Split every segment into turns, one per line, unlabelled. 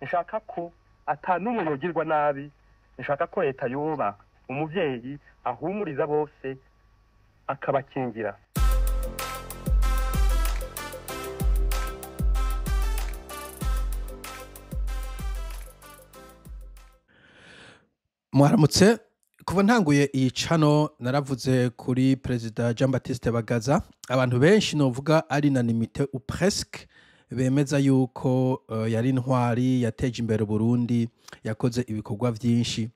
Nshaka ko ata n'umwe yogirwa nabi. Nshaka ko leta yoba umuvyeyi ahumuriza bose akabakingira.
Mwaramutse. Kuva ntanguye iyi channel naravuze kuri Perezida Jean Baptiste Bagaza. Abantu benshi novuga ari unanimité ou presque bemeza yuko yari intwari, yateje imbere Burundi, yakoze ibikorwa vyinshi,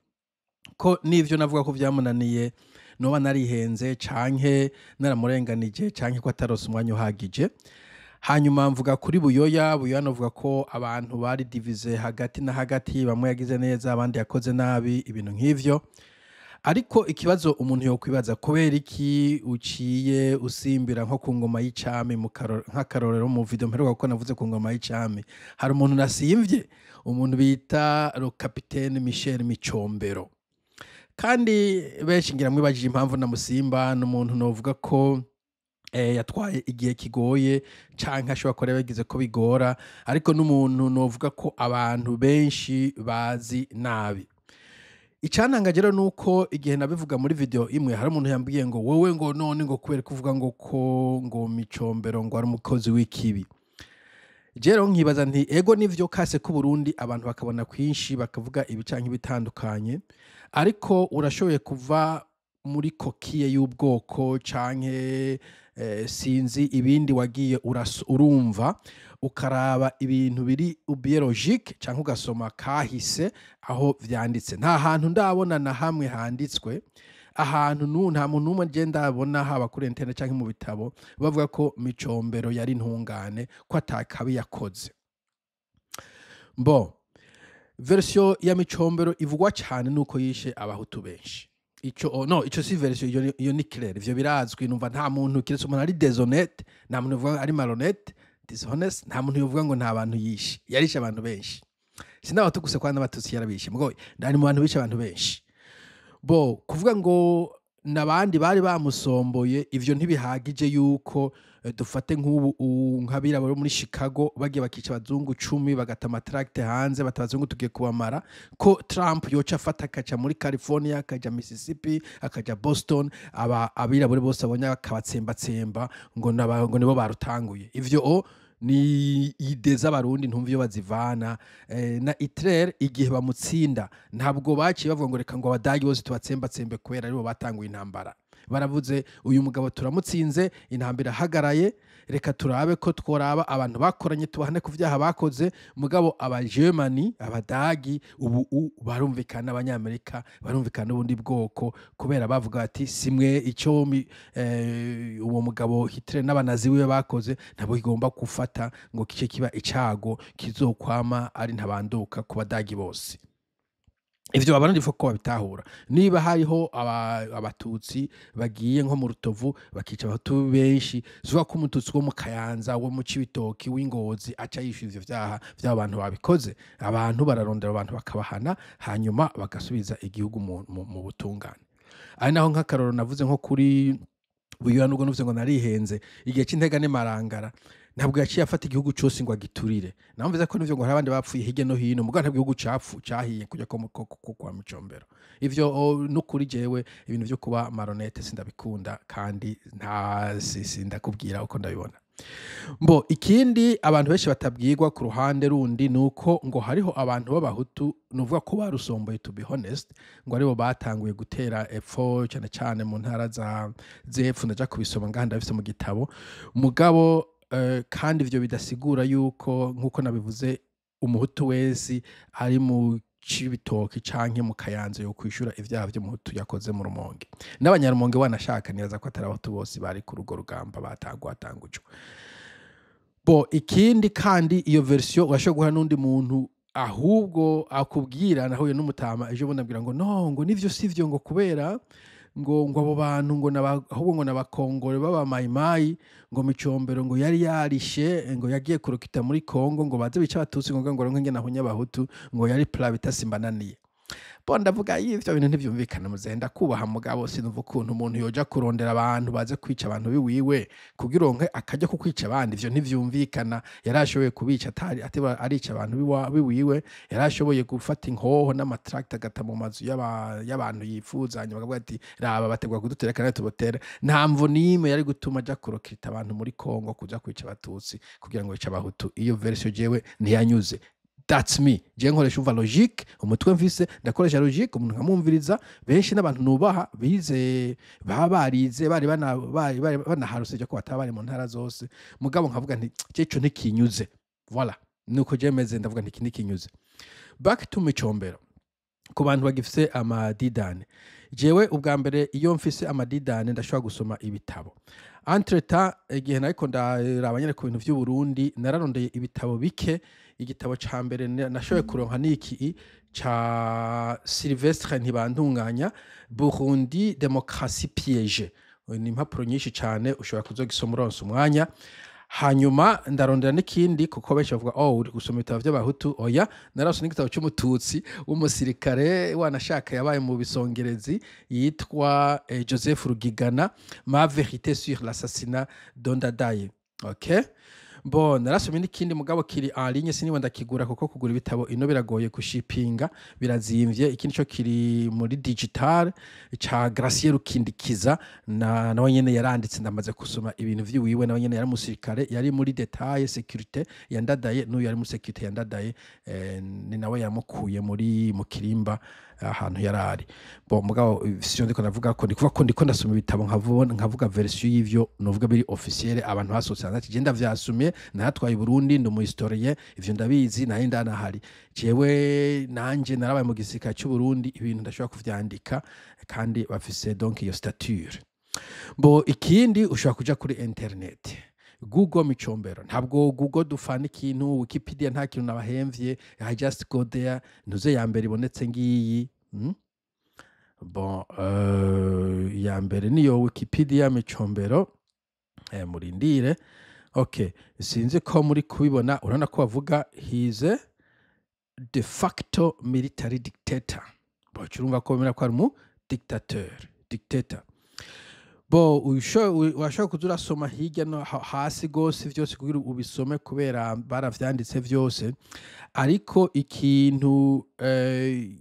ko n'ivyo navuga ko vyamunaniye noba narihenze canke naramurenganije canke ko atarose umwanya uhagije. Hanyuma mvuga kuri Buyoya. Buyoya novuga ko abantu bari divisés hagati na hagati, bamwe yagize neza, abandi yakoze nabi, ibintu nk'ivyo. Ariko ikibazo umuntu yokwibaza, kubera iki uciye usimbira nko ku ngoma y'icami? Nk'akarorero, mu video mperuka kuko navuze ku ngoma y'icami, hari umuntu nasimvye, umuntu bita le capitaine Michel Micombero. Kandi benshi ngira mwibajije impamvu namusimba. N'umuntu novuga ko yatwaye igihe kigoye canke ashobora kuba yagize ko bigora, ariko n'umuntu novuga ko abantu benshi bazi nabi. Icantangaje rero nuko igihe nabivuga muri video imwe, hari umuntu yambwiye ngo wowe, ngo none ngo kubera kuvuga ngo ko ngo Micombero ngo ari umukozi w'ikibi. Rero nkibaza nti ego nivyo kase ku Burundi abantu bakabona kwinshi, bakavuga ibi canke ibitandukanye, ariko urashoboye kuva muri coquille y'ubwoko canke sinzi ibindi wagiye urumva, ukaraba ibintu biri biologique canke ugasoma kahise aho vyanditse. Nta hantu ndabona na hamwe handitswe ahantu nu nta muntu n'umwe nje ndabona, haba kuri internet canke mu bitabo, bavuga ko Micombero yari intungane, ko atakabi yakoze. Bo version ya Micombero ivugwa cyane nuko yishe Abahutu benshi. Ico, oh, no, ico si version, iyo ni clair, ivyo birazwi. Numva nta muntu, kiretse umuntu ari dishonnête, nta muntu uvuga ari malhonnête, dishonest, nta muntu yovuga ngo nta bantu yishe. Yarishe abantu benshi, sinabahutu gusa, kwa n'Abatutsi yarabishe, mugo ari mu bantu bishe abantu benshi. Bo kuvuga ngo nabandi bari bamusomboye, ivyo ntibihagije yuko dufate nk'ubu nk'abirabura bo muri Chicago bagiye bakica abazungu 10, bagata ama tracts hanze bati abazungu tugiye kubamara, ko Trump yoca afata akaja muri California, akaja Mississippi, akaja Boston, aba abirabura bose abonye akabatsembatsemba ngo nibo barutanguye. Ivyo o ni idées z'Abarundi, ntumva iyo bazivana. Na Hitler igihe bamutsinda ntabwo baciye bavuga ngo reka ngo Abadagi bose tubatsembatsembe kubera aribo batanguye intambara. Baravuze uyu mugabo turamutsinze, intambara irahagaraye, reka turabe ko tworaba abantu bakoranye tubahane ku vyaha bakoze. Mugabo Abagermani, Abadagi ubu barumvikana, Abanyamerika barumvikana n'ubundi bwoko, kubera bavuga bati simwe icyo uwo mugabo Hitler n'Abanazi wiwe bakoze ntabwo kigomba gufata ngo kice kiba icago kizokwama ari ntabanduka ku Badagi bose. Ivyo Abarundi ko babitahura. Niba hariho Abatutsi bagiye nko mu Rutovu bakica Abahutu benshi, zuba ko Umututsi wo mu Kayanza, wo mu Cibitoki, w'Ingozi aca yishyura ivyo vyaha vy'abantu babikoze. Abantu bararondera abantu bakabahana, hanyuma bagasubiza igihugu mu butungane. Ari naho nk'akarorero navuze nko kuri Buyoya, nubwo nuvuze ngo narihenze, igihe c'Intega n'Imarangara ntabwo yaciye afata igihugu cose ngo agiturire. Namvuze ko nivyo ngo hari abandi bapfuye hirya no hino, mugabo ntabwo igihugu capfu cahiye kujya ko kwa Micombero. Ivyo nukuri jewe ibintu vyo kuba malhonnête sindabikunda, kandi nta sindakubwira uko ndabibona. Mbo ikindi abantu benshi batabwirwa ku ruhande rundi nuko ngo hariho abantu b'Abahutu nuvuga ko barusomboye, to be honest, ngo aribo batanguye gutera epfo, cyane cyane mu ntara za z'epfo. Ndaja kubisoma ngaha, ndabifise mu gitabo. Mugabo kandi ivyo bidasigura yuko, nkuko nabivuze, Umuhutu wese ari mu Cibitoki canke mu Kayanza yo kwishura ivyaha vy'Umuhutu yakoze mu Rumonge. N'Abanyarumonge wanashaka neza ko atari Abahutu bose bari ku rugo rugamba batangujwe. Bo ikindi kandi, iyo version urashobora guha n'undi muntu ahubwo akubwira. Nahuye n'umutama ejo bundi ambwira ngo no, ngo nivyo sivyo, ngo kubera ngo abo bantu ngo ahubwo ngo n'Abakongore b'Abamayimayi, ngo Micombero ngo yari yarishe, ngo yagiye kurokita muri Kongo ngo baze bice Abatutsi, ngo ngo ngene ahunya Abahutu, ngo yari plan bita Simbananiye. Bo ndavuga, ivyo bintu ntivyumvikana. Muzehe ndakubaha, mugabo sinumva ukuntu umuntu yoja kurondera abantu baze kwica abantu biwiwe kugira uronke akaryo ko kwica abandi. Ivyo ntivyumvikana. Yarashoboye kubica atari ateba arica abantu biwiwe, yarashoboye gufata inkoho n'amatracts agata mu mazu y'abantu yifuza, hanyuma bakavuga ati: "Raba, bategwa kudutera kandi tubatere." Nta mvo n'imwe yari gutuma aja kurecruta abantu muri Kongo kuja kwica Abatutsi kugira ngo yice Abahutu. Iyo version jewe ntiyanyuze. That's me. Je nkoresha, umva, logique. Umutwe mfise, ndakoresha logique, umuntu nkamwumviriza. Benshi n'abantu nubaha bize, baba barize, bari bari banaharuse ko bataba bari mu ntara zose, mugabo nkavuga nti je ico ntikinyuze. Voilà, nuko je meze. Ndavuga nti iki ntikinyuze. Back to Micombero. Ku bantu bagifise amadidane, jewe ubwa mbere iyo mfise amadidane ndashobora gusoma ibitabo. Entre-temps, igihe nariko ndaraba nyene ku bintu vy'u Burundi, nararondeye ibitabo bike. Igitabo ca mbere nashoboye kuronka niki ca Sylvestre Ntibantunganya, Burundi, démocratie piégée. Ni impapuro nyinshi cane, ushobora kuzogisoma uronse umwanya. Hanyuma ndarondera n'ikindi, kuko benshi bavuga: "Oh, uri gusoma ibitabo by'Abahutu." Oya, narasoma n'igitabo cy'Umututsi w'umusirikare, wanashaka yabaye mu bisongerezi, yitwa Joseph Rugigana, Ma vérité sur l'assassinat de Ndadaye. Okay, bon, narasomye n'ikindi, mugabo kiri en ligne, siniwe ndakigura kuko kugura ibitabo ino biragoye, gushipinga birazimvye. Ikindi cyo kiri muri digital, ca Gratien Rukindikiza, na nawe nyene yaranditse. Ndamaze gusoma ibintu vyiwiwe. Nawe nyene yari umusirikare, yari muri détail sécurité ya Ndadaye. N'uyu yari muri sécurité ya Ndadaye, ni nawe yamukuye muri mu Kirimba ahantu yarari. Bon, mugabo sivyo ndiko ndavuga, ko ndikuvuga ko ndiko ndasoma ibitabo, nkavubona nkavuga version y'ivyo novuga biri officiel. Abantu basohotse hanze ati: "Je ndavyasumye, naratwaye i Burundi, ndi umu historien, ivyo ndabizi, naye ndanahari." Jewe nanje narabaye mu gisirikare c'u Burundi, ibintu ndashobora kuvyandika kandi bafise donc iyo stature. Bo ikindi, ushobora kuja kuri internet, Google Micombero. Ntabwo Google dufana ikintu, Wikipedia, nta kintu nabahemvye. I just go there, ntuze ya mbere ibonetse ngiyi, Bon, ya mbere niyo Wikipedia, Micombero. Murindire. Okay, sinzi ko muri kubibona. Urabona ko bavuga he's a de facto military dictator. Bo urumva ko bemera ko ari umu dictateur, dictator. Bo urashobora kuza urasoma hirya no hasi gose vyose kugira ubisome, kubera baravyanditse vyose. Ariko ikintu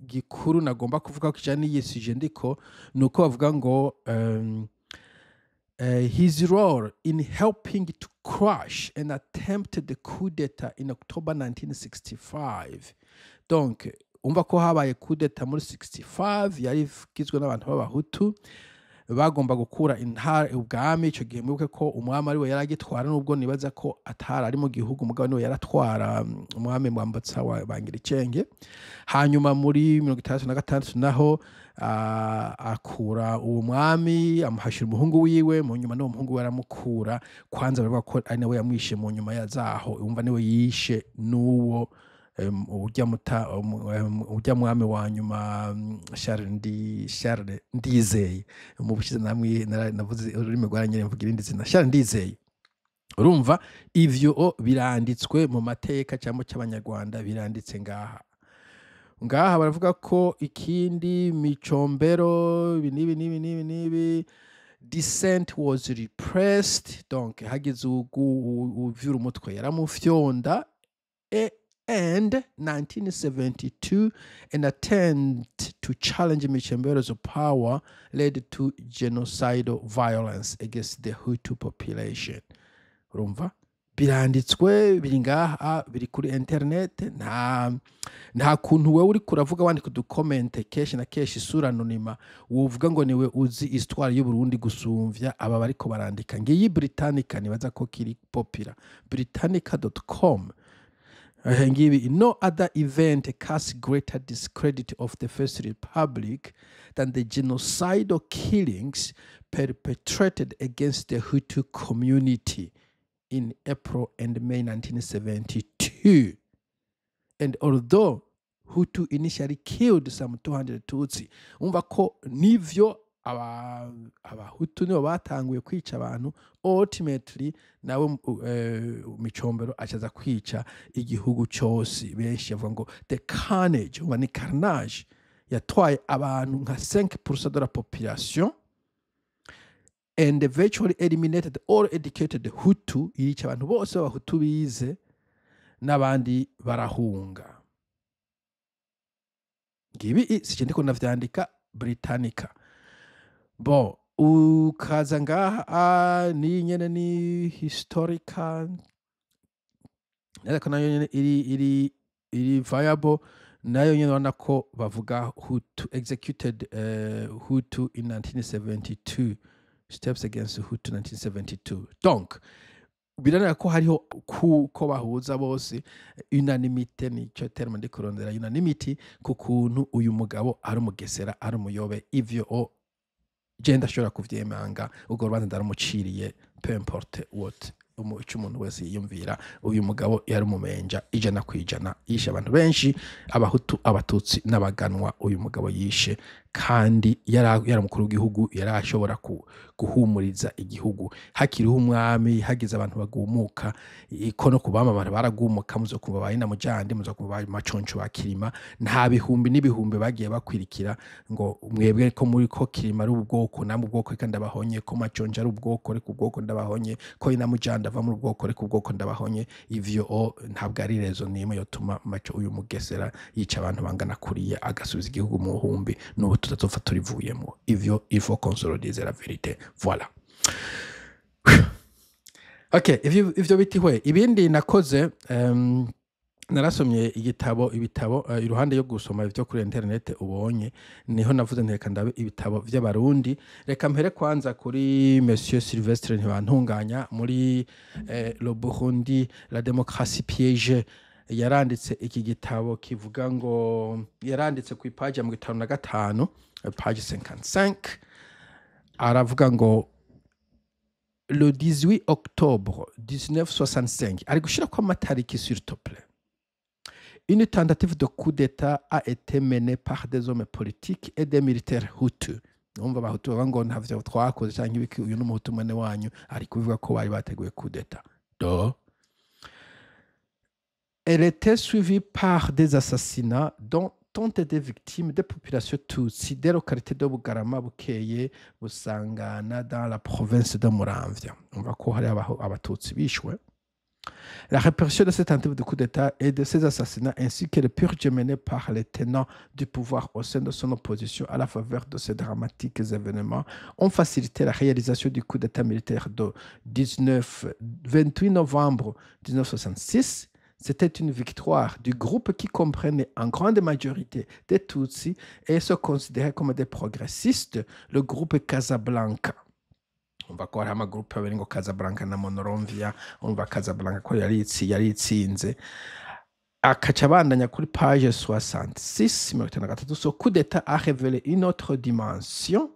gikuru nagomba kuvuga ko kijanye n'iyi sujet ndiko, nuko bavuga ngo his role in helping to crush an attempted coup d'etat in October 1965. Donc umva ko habaye coup d'etat muri 65, yari igizwe n'abantu b'Abahutu bagomba gukura intara ubwami. Ico gihe mwibuke ko umwami ariwe yari agitwara, nubwo nibaza ko atari ari mu gihugu, mugabo niwe yaratwara, umwami Mwambutsa wa Bangiricenge. Hanyuma muri 66 naho akura uwo mwami, amuhashira umuhungu wiwe. Mu nyuma n'uwo muhungu we aramukura. Kwanza baravuga ko ari nawe yamwishe mu nyuma ya zaho. Umva, niwe yishe n'uwo urya muta urya mwami wa nyuma, Charles ndi Charles Ndizeye. Mu bushize namwe navuze ururimi rwaranyereye, mvuga irindi zina, Charles Ndizeye. Urumva ivyo biranditswe mu mateka cyangwa cy'Abanyarwanda, biranditse ngaha. Ngaha baravuga ko ikindi Micombero ibi n'ibi n'ibi n'ibi n'ibi, dissent was repressed. Donc hagize uvyura umutwe yaramufyonda. And 1972, an attempt to challenge Micombero's power led to genocidal violence against the Hutu population. Urumva biranditswe, biri ngaha, biri kuri internet. Nta kuntu wewe uriko uravuga, wandika uducomment kenshi na kenshi, isura anonyme, wovuga ngo niwe uzi histoire y'u Burundi gusumvya aba bariko barandika. Ngiyi Britannica, nibaza ko kiri popular, britannica.com. Ngibi: no other event casts greater discredit of the First Republic than the genocidal killings perpetrated against the Hutu community in April and May 1972. And although Hutu initially killed some 200 Tutsi, umva ko nivyo Abahutu nibo batanguye kwica abantu. Ultimately nawe Micombero acaza kwica igihugu cyose. Benshi bavuga ngo the carnage, umva ni carnage. Yatwaye abantu nka 5% de la population and virtually eliminated all educated Hutu, yica abantu bose b'Abahutu bize, n'abandi barahunga. Ngibi sije ndiko ndavyandika, Britannica. Bon, ukaza ngaha, ni nyene ni historical, ariko nayo nyene iri viable. Nayo nyene urabona ko bavuga Hutu executed, Hutu in 1972, steps against Hutu 1972. Donc biranera ko hariho ko bahuza bose, unanimité, nicyo terme ndi kurondera, unanimity ku kuntu uyu mugabo ari umugesera, ari umuyobe. Ivyo o je ndashobora kuvyemanga, urwo rubanza ndarumuciriye, peu importe what ico umuntu wese yiyumvira. Uyu mugabo yari umumenja 100%. Yishe abantu benshi, Abahutu, Abatutsi n'Abaganwa. Uyu mugabo yishe kandi yari umukuru w'igihugu, yari ashobora guhumuriza igihugu hakiriho umwami. Hagize abantu bagumuka iko no kubama, abantu baragumuka, muzo kumva ba Mujandi, muzo kumva ba Maconco, ba Kirima. Nta bihumbi n'ibihumbi bagiye bakwirikira ngo mwebwe ko muri ko Kirima ari ubwoko, namwe ubwoko reka ndabahonye, ko Maconco ari ubwoko, reka ubwoko ndabahonye, ko Mujandi ava muri ubwoko, reka ubwoko ndabahonye. Ivyo o ntabwo ari raison nimwe yotuma Maco uyu mugesera yica abantu bangana kuriya, agasubiza igihugu mu buhumbi n'ubu tutazopfa turivuyemo. Ivyo il faut qu'on se le dise, la vérité, voilà. Okay, ivyo bitihwe. Ibindi nakoze, narasomye igitabo, ibitabo, iruhande yo gusoma ivyo kuri internet ubonye, niho navuze nteka ndabe ibitabo vy'Abarundi. Reka mpere kwanza kuri Monsieur Sylvestre Ntibantunganya muri Le Burundi, la démocratie piégée. Yaranditse iki gitabo kivuga ngo, yaranditse ku ipaji ya 55, page 55, aravuga ngo le 18 octobre 1965, ari gushirako amatariki s'il te plaît, une tentative de coup d'État a été menée par des hommes politiques et des militaires hutus. Numva Abahutu bavuga ngo ntavyo twakoze canke ibiki. Uyu n'Umuhutu mwene wanyu ari kuvuga ko bari bateguye coup d'État. Do Elle était suivie par des assassinats dont ont été victimes des populations tutsi des localités de Bugarama, Bukeye, Busangana dans la province de Muramvya. On ko hari Abatutsi bishwe. La répression de cette tentative de coup d'État et de ces assassinats, ainsi que les purges menées par les tenants du pouvoir au sein de son opposition à la faveur de ces dramatiques événements, ont facilité la réalisation du coup d'État militaire de 19, 28 novembre 1966. C'était une victoire du groupe qui comprenait en grande majorité des Tutsis et se considérait comme des progressistes, le groupe Casablanca. Umva ko hariho amagroupe abiri ngo Casablanca na Monrovia. Umva Casablanca ko yari itsinze. Akaca abandanya kuri page 66, 53: ce coup d'État a révélé une autre dimension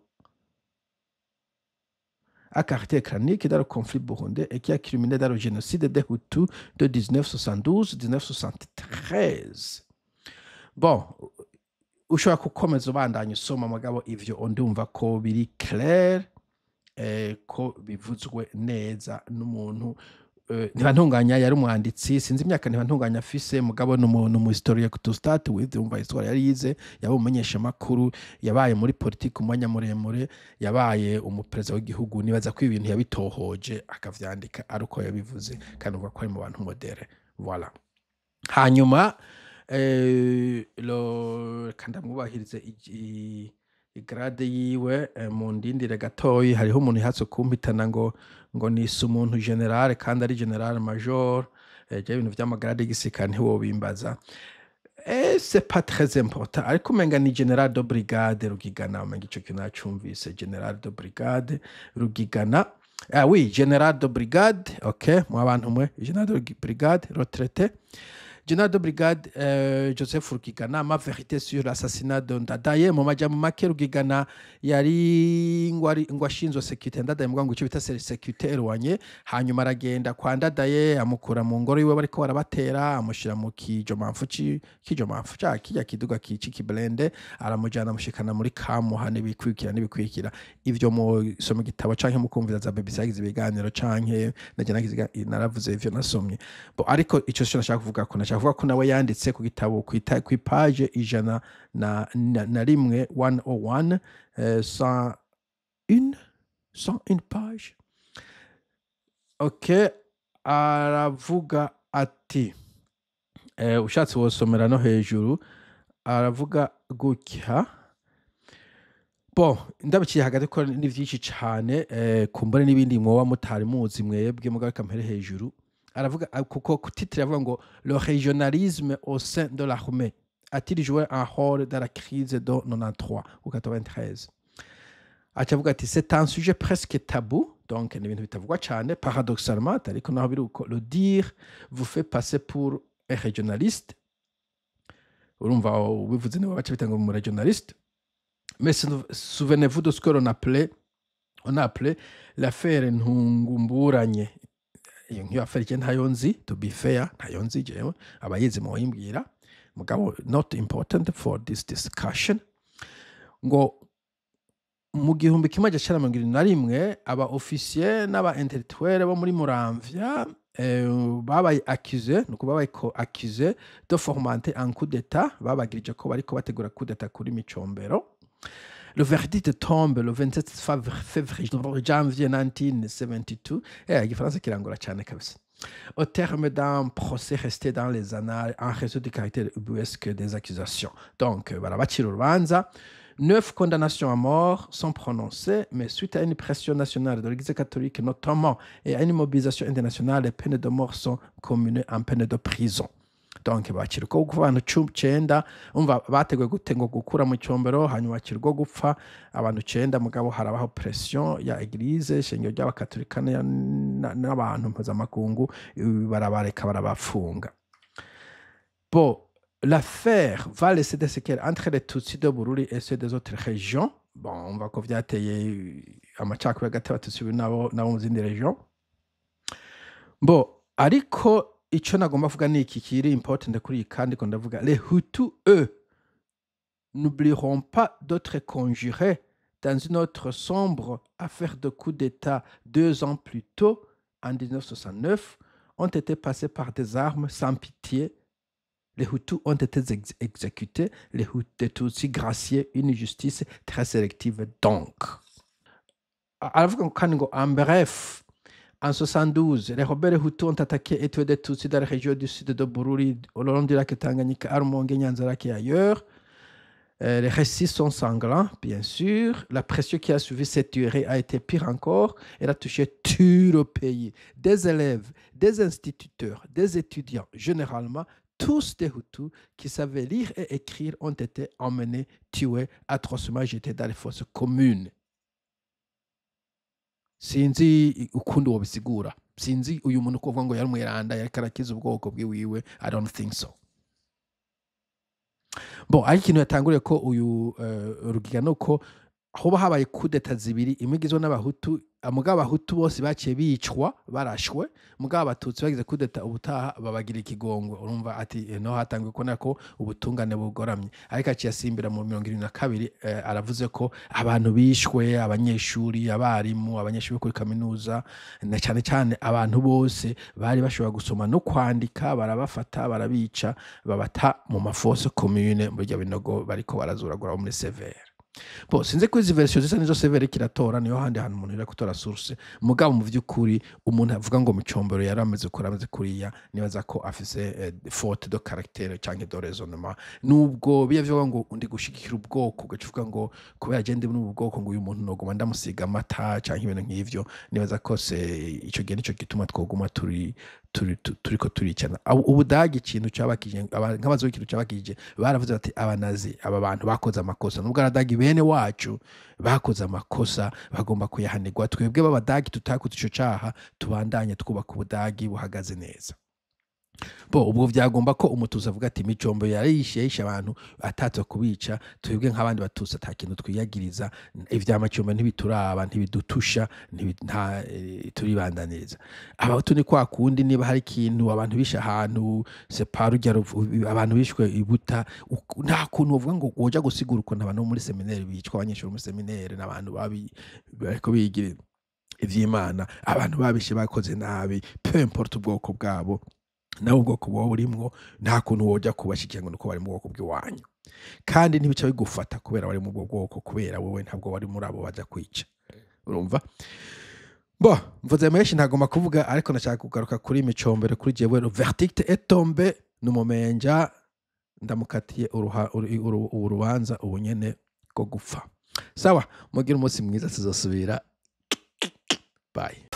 à caractère clanique dans le conflit burundais et qui a culminé dans le génocide des Hutus de 1972-1973. Bon, ushobora gukomeza ubandanya usoma, mugabo ivyo ndumva ko biri clair, ko bivuzwe neza n'umuntu Ntibantunganya. Yari umwanditsi, sinzi imyaka Ntibantunganya afise, mugabo ni umuhistorien to start with. Umva histoire yari yize, yabaye umumenyeshamakuru, yabaye muri politiki umwanya muremure, yabaye umuperezida w'igihugu. Nibaza ko ibintu yabitohoje akavyandika ari uko yabivuze, kandi uvuga ko ari mu bantu modérés, voilà. Hanyuma reka ndamwubahirize igrade yiwe, mu ndindire gatoyi. Hariho umuntu ihatse kumpitana ngo nise umuntu général kandi ari général major. Je ibintu vy'amagrade y'igisirikare ntiwobimbaza. C'est pas très important, ariko umenga ni général de brigade Rugigana. Umenga ico kintu nacumvise, général de brigade Rugigana. Ah oui, général de brigade, ok, mwa bantu mwe, général de brigade retraité, général de brigade Joseph Rugigana, Ma vérité sur l'assassinat de Ndadaye. Mu majambo make, Rugigana yari ngo ashinzwe sécurité Ndadaye, muga ngo ico bita sécurité éloignée. Hanyuma aragenda kwa Ndadaye, amukura mu ngoro iwe bariko barabatera, amushira mu kijomamfu kijomamfu ca kirya kiduga kici kiblindé, aramujana, amushikana muri Kamuha n'ibikwikira n'ibikwikira. Ivyo mu soma igitabo canke mukumvira za BBC yagize ibiganiro, canke naje nagize naravuze ivyo nasomye. Bo ariko ico cyo nashaka kuvuga ko nashaka Ashaka kuvuga ko nawe yanditse ku gitabo kw'ipaje 101, 101, 101, 101 page. Ok, aravuga ati, ushatse wosomera no hejuru, aravuga gutya. Bon, ndabiciye hagati ko ni vyinshi cane, kumbure n'ibindi mwoba mutari muzi mwebwe, mugabo reka mpere hejuru. Aravuga kuko ku titre avuga ngo "Le régionalisme au sein de l'armée a-t-il joué un rôle dans la crise de 93 ou 93?" Aca avuga ati: "C'est un sujet presque tabou." Donc ni ibintu bitavugwa cane, paradoxalement, ariko naho biri uko, le dire vous fait passer pour un régionaliste. Urumva ubivuze nibo baca bita ngo mu régionaliste. "Mais souvenez-vous de ce que l'on appelait, on a appelé l'affaire Ntungumburanye." Iyo nk'iyo affaire je ntayo nzi, to be fair, ntayo nzi jewe, abayizi muyimbwira, mugabo not important for this discussion. Ngo mu 1971 aba officier n'aba intellectuels bo muri Muramvya babaye accusé, nuko babaye ko accusé de fomenter un coup d'état, babagirije ko bariko bategura coup d'état kuri Micombero. Le verdict tombe le 27 février, janvier 1972. Igifaransa kirangora cyane kabisa. Au terme d'un procès resté dans les annales en raison du caractère ubuesque des accusations. Donc, barabacira urubanza. Neuf condamnations à mort sont prononcées, mais suite à une pression nationale de l'Église catholique notamment et à une mobilisation internationale, les peines de mort sont commuées en peine de prison. Donc bakira uko gupfa abantu 9. Umva, bateguye gute ngo gukura Micombero, hanyuma bakira urwo gupfa abantu cenda, mugabo harabaho pression ya église, ishengero ry'abakatolika n'abantu mpuzamakungu, barabareka barabafunga. Bon, l'affaire va laisser des séquelles entre les Tutsis de Bururi et ceux des autres régions. Bon, on va ko vyateye amacakubiri hagati y'Abatutsi nabo mu zindi région. Bon, ariko ico nagomba kuvuga ni iki kiri important kuri iyi, kandi ko ndavuga: "Les Hutus, eux, n'oublieront pas d'autres conjurés dans une autre sombre affaire de coup d'État 2 ans plus tôt, en 1969, ont été passés par des armes sans pitié. Les Hutus ont été exécutés, les Hutus Tutsis graciés, une justice très sélective donc." Aravuga ngo kandi ngo: "En bref, en 72, les rebelles Hutus ont attaqué et tué des Tutsis dans la région du sud de Bururi, au long du lac Tanganyika, à Rumonge, Nyanza-Lac et ailleurs. Les récits sont sanglants, bien sûr. La pression qui a suivi cette tuerie a été pire encore. Elle a touché tout le pays. Des élèves, des instituteurs, des étudiants, généralement tous des Hutus qui savaient lire et écrire, ont été emmenés, tués, atrocement jetés dans les fosses communes." Sinzi ukundi wobisigura. Sinzi uyu muntu kuvuga ngo yari umweranda, yariko arakiza ubwoko bwiwiwe. I don't think so. Bon, ariko ikintu yatanguriye ko uyu Rugiga nuko hoba habaye kudeta zibiri, imwe igizwe n'Abahutu, mugabo Abahutu bose baciye bicwa barashwe, mugabo Abatutsi bagize kudeta ubutaha babagira ikigongwe. Urumva ati no hatanguye kubona ko ubutungane bugoramye, ariko aciye asimbira mu 72, aravuze ko abantu bishwe, abanyeshuri, abarimu, abanyeshuri bo kuri kaminuza, na cyane cyane abantu bose bari bashobora gusoma no kwandika, barabafata barabica, babata mu ma fosses communes, muri bya binogo bariko barazuragura muri CVR. Bon, sinzi ko izi version zisa nizo CVR kiratora, niyo handi hantu umuntu yari gutora source, mugabo mu vy'ukuri umuntu avuga ngo Micombero yari amaze kuri amaze kuriya, nibaza ko afise faute de caractère canke de raisonnement, nubwo biya vyoga ngo undi gushigikira ubwoko, ugaca uvuga ngo kubera je ndi muri ubu bwoko ngo uyu muntu noguma ndamusiga amata canke ibintu nk'ivyo. Nibaza ko se ico gihe nico gituma twoguma turi turiko turicana. Ubudagi ikintu cabakije, nk'abazungu ikintu cabakije, baravuze bati abanazi, aba bantu bakoze amakosa, nubwo aradagi bene wacu bakoze amakosa, bagomba kuyahanirwa, twebwe b'Abadagi tutakoze ico caha tubandanye twubaka Ubudagi buhagaze neza. Bo ubwo vyagomba ko Umutusi avuga ati Micombero yarishe, yishe abantu atatse kubica, twebwe nk'abandi Batutsi ata kintu twiyagiriza, ivya Micombero ntibituraba, ntibidutusha, nta turibandaniriza. Abahutu ni kwa kundi, niba hari ikintu abantu bishe ahantu sepa rujya abantu bishwe ibuta, nta kuntu uvuga ngo woja gusigura ukuntu abantu bo muri séminaire bicwa, abanyeshuri bo muri séminaire n'abantu babi bariko bigira ivy'Imana, abantu babishe bakoze nabi, peu importe ubwoko bwabo. Nawe ubwoko buba burimwo, nta kuntu woja kubashigikiye ngo nuko bari mu bwoko bw'iwanyu, kandi ntibica bigufata kubera bari mu ubwo bwoko, kubera wowe ntabwo wari muri abo baja kwica. Urumva bo mvuze menshi, ntagomba kuvuga, ariko nashaka kugaruka kuri Micombero. Kuri jewe, le verdict est tombé, numumenja ndamukatiye urubanza ubu nyene rwo gupfa. Sawa, mugire umunsi mwiza, tuzosubira. Bye.